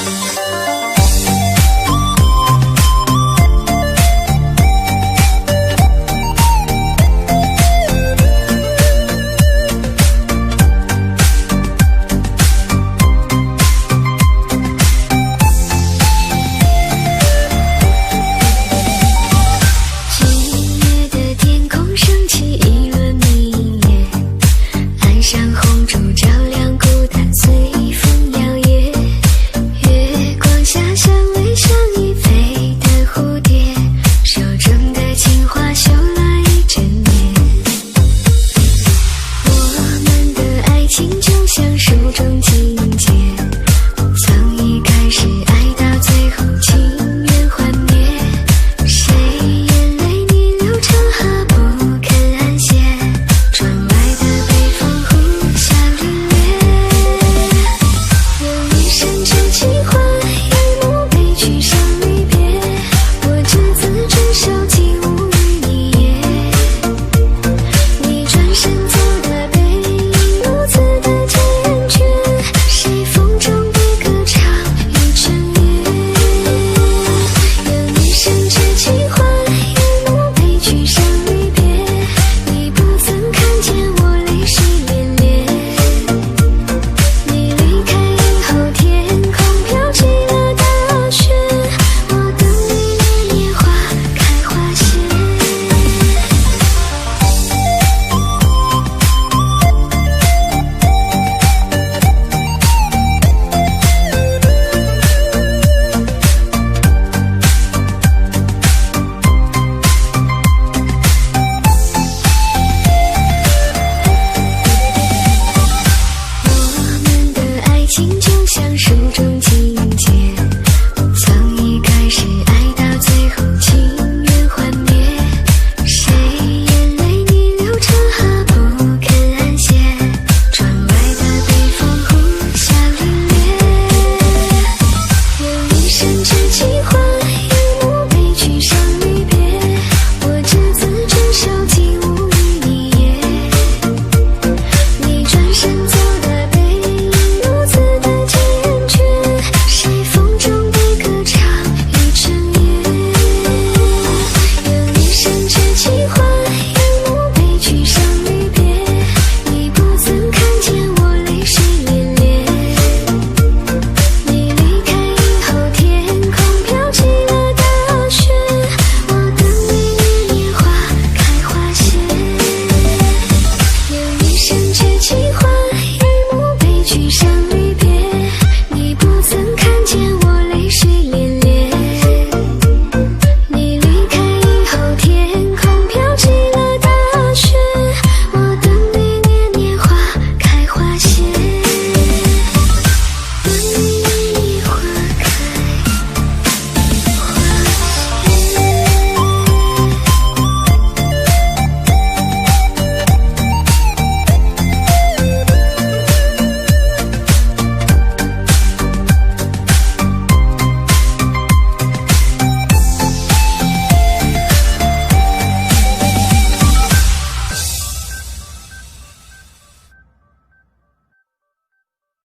今夜的天空升起一轮明月，岸上红烛照亮孤单随风摇曳。月光下相偎相依飞的蝴蝶，手中的情话绣了一整夜。 我们的爱情就像书中情节，从一开始爱到最后情缘幻灭。谁眼泪逆流成河不肯安歇，窗外的北风呼啸凛冽。有一生痴情话，一幕悲剧伤离别。我执子之手，竟无语一言。 你转身走的背影，如此的坚决，谁风中的歌唱一整夜。有一生痴情话，一幕悲剧伤离别。你不曾看见我泪水连连。你离开以后，天空飘起了大雪。 我等你年年花开花谢。我们的爱情就像书中